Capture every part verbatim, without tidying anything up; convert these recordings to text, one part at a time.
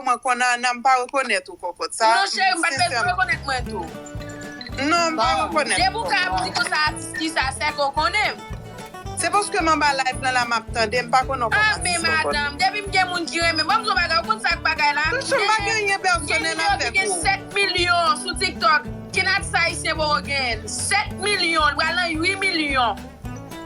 Mwen konn Ana, m pa rekonèt ou kòkòt. Sa, non, cheri, m pa t bezwen rekonèt mwen tou. Non, m pa rekonèt. Depi w ka ap di konsa atis ki sa, se ke w konnen m. Se paske m anba live lan la, m ap tande, m pa konn ou kòm atis kòkòt. Ah, men madanm, depi m gen moun ki renmen m, ban m di w bagay, ou konn sa k bagay la? Chouchou, m pa gen anyen pèsonèl avèk ou. Gen videyo ki gen sèt milyon sou TikTok. Ken atis ayisyen poko genyen l? Sèt milyon, l pral nan uit milyon.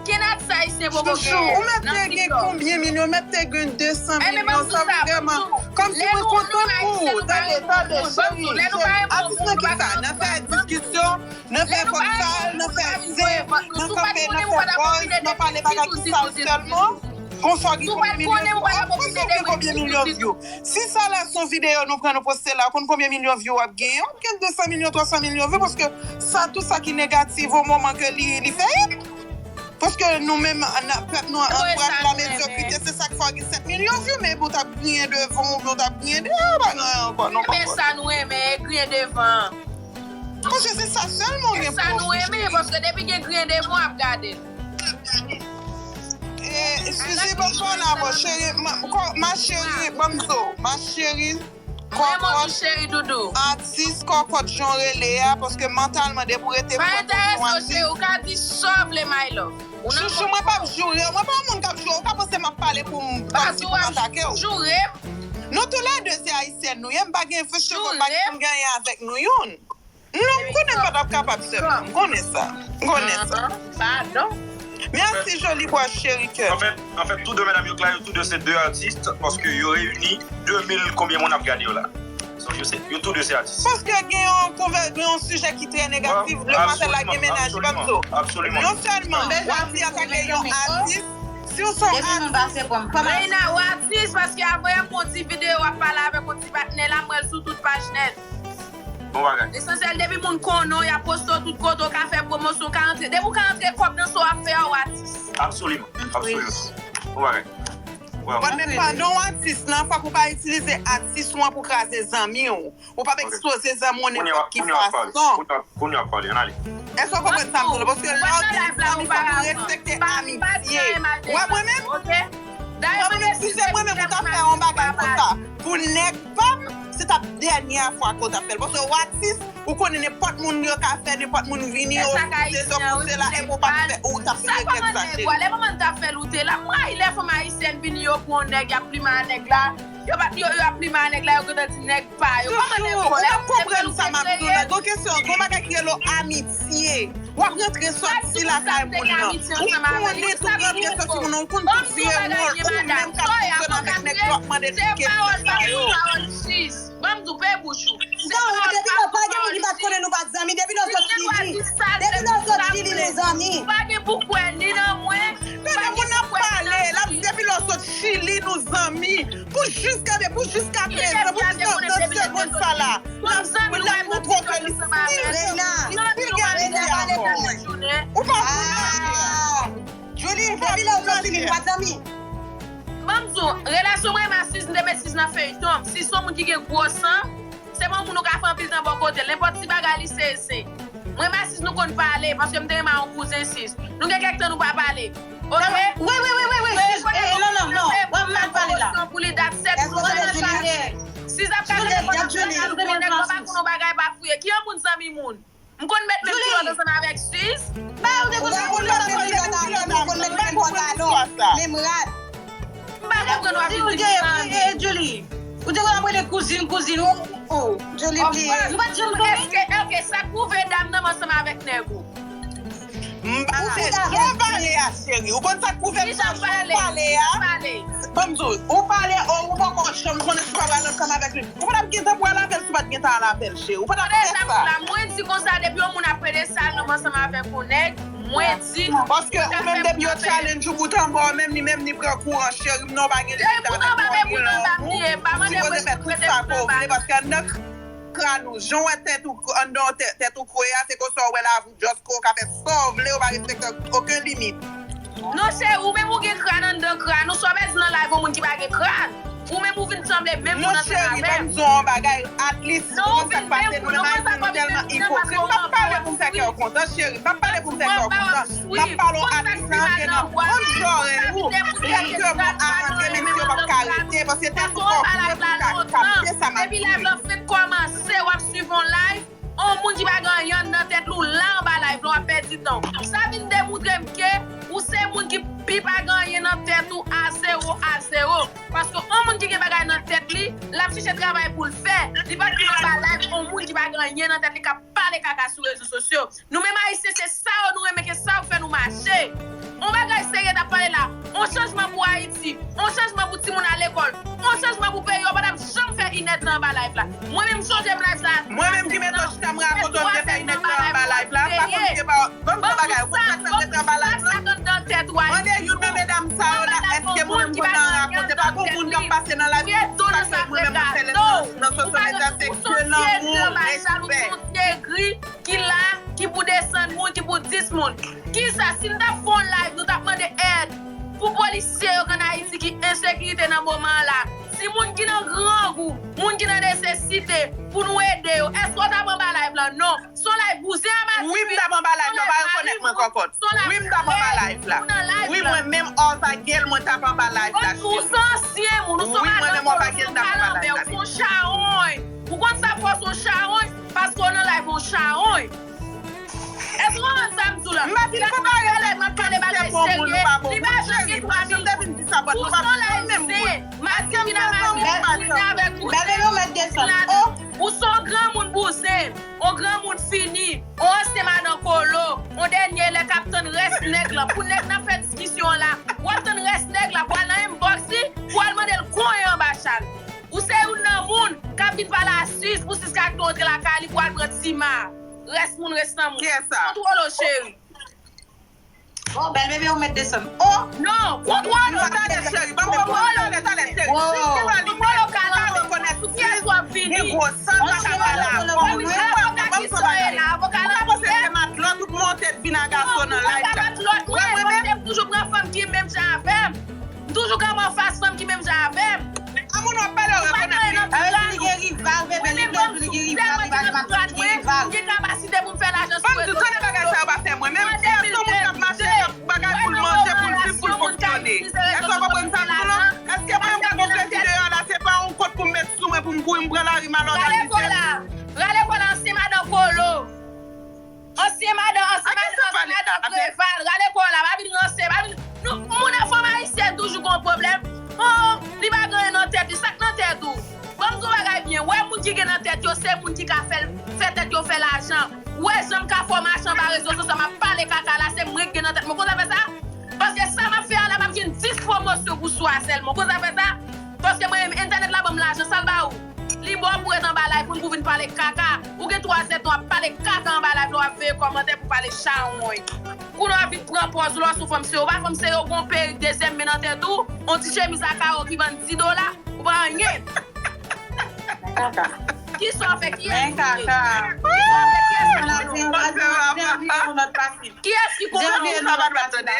Ken atis ayisyen poko genyen nan TikTok? Chouchou, ou mèt te gen konbyen milyon? Ou mèt te gen de san milyon, sa vrèman kòmsi mwen kontan pou ou. Tande, tande, cheri, cheri. Atis nan ki sa? Nan fè diskisyon, nan fè vòt sal, nan fè zen, nan kanpe, nan fè buzz, nan pale bagay ki sal sèlman. Konsa w gen konbyen milyon view? Ou konn konbyen milyon view? Si sa la se yon videyo nou pran nou poste la, ou konn konbyen milyon view w ap genyen? W ap gen de san milyon, twa san milyon view, paske sa, tout sa ki negatif o moman ke li, li fè hit. Paske nou menm, pèp nou an pran la medyokrite, se sa k fè w gen sèt milyon view, men ou t ap griyen devan, oubyen ou t ap griyen dèyè, pa gen anyen ankò, non, kòkòt. Sa nou renmen, e griyen devan. Paske se sa sèlman w gen pou ofri, cheri. Sa nou renmen, paske depi gen griyen devan, w ap gade l. E, Suzy, ban m pale avè w, cheri, ma, kò, ma chérie, ban m di w, ma chérie, kòkòt, cheri doudou. Atis kòkòt jan w rele a, paske mantalman, depi w rete fò pou yon atis. Pa enterese w, cheri, ou ka di sa w vle, my love. Chouchou, mwen p ap joure w, mwen pa yon moun k ap joure w, ou ka panse m ap pale pou m, kòmsi pou m atake w. Joure m. Nou toulède se ayisyèn nou ye, m pa gen fè cheve, m pa gen, m gen anyen avèk nou youn. Non, m konnen m pa t ap kapab sèlman. M konnen sa. M konnen sa. Padon. Mèsi, Jolie Bois, chéri kè. Anfèt, anfèt, tou de medam yo k la, yo tou de se de atis, paske yo reyini de mil konbyen moun ap gade yo la. So, yo se, yo tou de se atis. Paske gen yon konvè-, gen yon sijè ki trè negatif. Demwazèl la gen mennaj, ban m di w. Absoliman. Non sèlman w ap di atake yon atis, si w se yon atis. Reina, w atis, paske avan yè m fè yon ti videyo, w ap pale avèk yon ti patnè la, m wè l sou tout paj nèt. Bon bagay. Lesansyèl, depi moun konnen w, y ap poste w tout kote, w ka fè pwomosyon, w ka rantre. Depi w ka rantre kòb nan sa w ap fè a, w atis. Absoliman. Absoliman. Bon bagay. Bon, men pa non atis lan, fòk ou pa itilize atis ou an pou kraze zanmi w. Ou p ap ekspoze zanmi w nenpòt ki fason. Kounye a w ap pale, ann ale. Èske w konprann sa m di w la? Paske lè w gen zanmi, fòk ou respekte amitye. Ou wè mwen menm? Ou wè mwen menm, si se mwen menm, ou ta fè yon bagay konsa pou nèg pa m, se t ap dènyè fwa ke w t ap fè l. Paske w atis, ou konnen nenpòt moun yo ka fè, nenpòt moun vini, yo ekspoze zanmi w, se la, epi w p ap fè, ou t ap regrèt sa, cheri. Lè manman l t ap fè l, ou te la. M rayi lè fanm ayisyèn vini, yo pran yon nèg, y ap plimen a nèg la. Yo pa, yo, yo ap plimen a nèg la, yo gentan di nèg pa yo. Kòman nèg pa yo? Ou pa konprann sa m ap di w la. Gon kesyon, gon bagay ki rele w amitye. W ap rantre sòti lakay moun nan. Ou konnen tout rantre sòti moun nan, ou konn tout vye wòl ou menm k ap fonksyone avèk nèg yo, w ap mande l kesyon sa yo. Ban m di w, pe bouch ou. Depi lò, pa gen moun ki pa t konnen nou pa t zanmi. Depi lò, sòt Chili. Depi lò, sòt Chili, nou zanmi. Ou pa gen pou kwè ni nan mwen. Tande moun ap pale, l ap di depi lè w sot Chili, nou zanmi. Pou jiska, pou jiskaprezan, pou jiska nan segonn sa la, l ap, l ap montre w ke li still, li still gen amitye avè w. Ou pa konnen. Julie, depi lè w sot Chili, nou pa t zanmi. Ban m di w, relasyon mwen menm ak Sis, m te met Sis nan feyton m. Sis se yon moun ki gen gwo san. Se pa yon moun ou ka fè anpil tan bò kote l. Nenpòt ti bagay li se, se. Mwen menm ak Sis nou konn pale, paske m te renmen yon kouzen Sis. Nou gen kèk tan nou pa pale. Oke? Wi, wi, wi, wi, wi. Sis, eh, eh, non, non, non. W ap mal pale la. Pou li dat sèt moun. Sis ap gade nenpòt bagay, nèg yo pa konn yon bagay pa fouye. Ki yon moun zanmi moun? M konn met menm kilòt ansanm avèk Sis. Ba, ou te konn met menm kilòt avèk nou, konn met menm pantalon, menm rad. M pa konprann w ap di Julie. Ou te konn ap rele kouzin, kouzin, ou, ou, Julie bliye. Nou pa t janm konnen. Èske, èske sa k pwouve dam nan ansanm avèk nèg ou? M pa konnen. Bon bagay a, cheri. Ou konn sa k pwouve m sa m pale a? Ban m di w, ou pale, ou, ou poko janm konnen si w pral ansanm avèk li. Ou pa t ap gentan pral avè l si w pa t gentan al avè l, cheri. Ou pa t ap fè sa. Mwen di konsa, depi yon moun ap rele sal nonm ansanm avèk yon nèg, mwen di. Paske ou menm depi yo challenge ou bout anba, ou menm li menm li pran kouran, cheri m, non, pa gen limit avèk yon moun. Ou sipoze fè tout sa ke w vle, paske anndan kran ou, jan w wè tèt ou, anndan tèt ou kwe a, se konsa w wè lavi w. Just ke w ka fè sa w vle, ou pa respekte okenn limit. Non, cheri, ou menm ou gen kran anndan kran ou, sa w bezwen nan live yon moun ki pa gen kran? Ou menm ou vin sanble menm moun ansanm avè m. Non, cheri, ban m di w yon bagay, at least, ou konn sa k pase, nou menm Ayisyen nou tèlman ipokrit. M p ap pale pou m fè kè w kontan, cheri, m p ap pale pou m fè kè w kontan. M ap pale w at least nan antre nan bon zòrèy ou. Kèk de mo a rantre, mesye, w p ap ka rete, paske tèt ou twò gwo pou w ka, ka Depi live lan fenk kòmanse, w ap swiv yon live, yon moun ki pa gen anyen nan tèt li, w la anba live lan, w ap pèdi tan w. Sa vin demoutre m ke ou se moun ki pi pa gen anyen nan tèt ou, a zewo, a zewo. Paske yon moun ki gen bagay nan tèt li, l ap chèche travay pou l fè. Li pa t vin anba live yon moun ki pa gen anyen nan tèt li k ap pale kaka sou rezo sosyo. Nou menm Ayisyen, se sa yo nou renmen, ke sa yo k fè nou mache. On bagay serye n ap pale la. On chanjman pou Ayiti. On chanjman pou timoun al lekòl. On chanjman pou peyi yo. Pa t ap janm fè inèdtan anba live la. Mwen menm, m sonje m live sa. Mwen menm ki met chita m rakonte w m te fè inèdtan anba live la. M pa konn ki pa. Ban m di yon bagay. Ou konn sa k fè m rete anba live la? Mande youn nan medam sa yo la, èske mwen menm konn nan rakonte? Pa gon moun k ap pase nan live sa k fè mwen menm mwen fè lè nan, nan sosyo medya, se ke lanmou, respè. Ki la, ki pou desann moun, ki pou dis moun. Kisa, si n t ap fè yon live, nou t ap mande èd pou polisye yo k ann Ayiti ki ensekirite nan moman an la. Si moun ki nan grangou, moun ki nan nesesite, pou nou ede yo, èske w t ap anba live lan? Non. Se yon live bouzen a Mati. Wi, m t ap anba live la, pa rekonèt mwen kòkòt. Wi, m t ap anba live la. Wi, mwen menm Orvagel, mwen t ap anba live la. Ou se ansyen moun, ou se yon kalanbè, ou se yon chawony. Ou konn sa fè w se yon chawony? Paske w nan live yon chawony. Èske w konprann sa m di w la? M pa fin konpare lè nan kèk se bon moun ou pa bon moun. Cheri, m pa janm te vin di sa, but nou pa menm moun. Mati vin a Mati, vin avèk ou. Bèl bebe, ou mèt desann. Oh! Ou se yon granmoun bouzen, yon granmoun fini, yon ansyen madan kolo, yon dènye lè k ap tann rès nèg lan. Pou nèg nan fè diskisyon la, w ap tann rès nèg la, pou al nan inbox li, pou al mande l konyen anba chal. Ou se youn nan moun k ap vin pale a Sis, pou Sis ka kite w antre lakay li, pou al pran Tima. Rès moun, restan moun. Kiyès sa? Kontwole w, cheri. Oh, bèl bebe, ou mèt desann. Oh! Non, kontwole w, talè, cheri. Ban m kontwole w, talè, talè, cheri. Kontwole w, kalanbè. Kiyès w ap vini? Gen gwo san nan kaka la. Avoka ki soye la, avoka la. Ou pa panse se matlòt ou k monte vin a gason nan live la? Ou pa matlòt, mwen, mwen, mwen toujou pran fanm ki menm jan avè m. M toujou kanpe anfas fanm ki menm jan avè m. A moun w ap pale, w rekonèt li. Sa vle di li gen rival, bebe, li vle di li gen rival, li pa di matlòt, li gen rival. M gen kapasite pou m fè lajan sou rezo sosyo. Ban m di w, tande bagay sa yo pa fè mwen. Menm si se yon moun k ap mache, k ap bagay pou l manje, pou l viv, pou l fonksyone. Èske w konprann sa m di w la? Èske mwen menm k ap monte videyo a la, se pa yon kont pou m met sou mwen, pou m kouri, m pran lari, m al òganize m? Rale kò la, ansyen madan kolo. Ansyen madan, ansyen madan, ansyen madan Preval, rale kò w la, pa vin ranse, pa vin. Nou, moun an fanm ayisyèn toujou gon pwoblèm. Oh, li pa gen anyen nan tèt li, sa k nan tèt ou? Ban m di w bagay byen, wè moun ki gen nan tèt yo, se moun ki ka fè, fè tèt yo fè lajan. Wè jan m ka fè w mache anba rezo sosyo, m ap pale kaka la, se mwen k gen nan tèt mwen. Konn sa fè sa? Paske sa m ap fè a la, m ap jwenn dis pwomosyon pou sou a sèlman. Konn sa fè sa? Paske mwen menm, entènèt la ban m lajan, sa l ba ou? Li ba w pou ret anba live moun pou vin pale kaka. Ou gen twa zèdtan w ap pale kaka anba live la, w ap veye kòmantè pou pale chawony. Kounye a w ap vin pran pòz ou la w se yon fanm serye. Ou pa fanm serye, ou gon perik dezyèm men nan tèt ou, yon ti chemiz a kawo ki vann dis dola, ou pa anyen. Kisa w fè kiyès? Men kaka. Kisa w fè kiyès? Kiyès ki konn sa pa tande?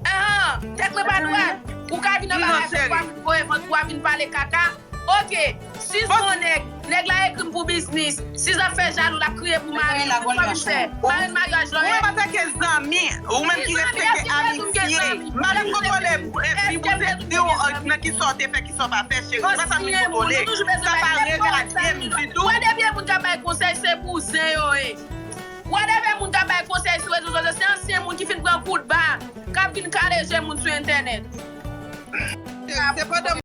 Ahan, tèt mwen pa dwat. Ou ka vin anba live pou w ap vin voye vant, pou w ap vin pale kaka. Ok, Sis gon nèg, nèg la ekri m pou biznis. Sis ap fè jalou, l ap kriye pou mari l. Kisa w vin fè? Mari l maryaj la, wi. Ou menm antanke zanmi, ou menm ki respekte amitye, m pa vin kontwole vi w, se di w nan kisa w te fè, kisa w pa fè, cheri. Se pa sa m vin kontwole. Sa pa regade m ditou. Wè depi e moun k ap bay konsèy, se bouzen yo ye. Wè depi e moun k ap bay konsèy sou rezo sosyo, se ansyen moun ki fin pran kout ba, k ap vin kale je moun sou entènèt. Se pandan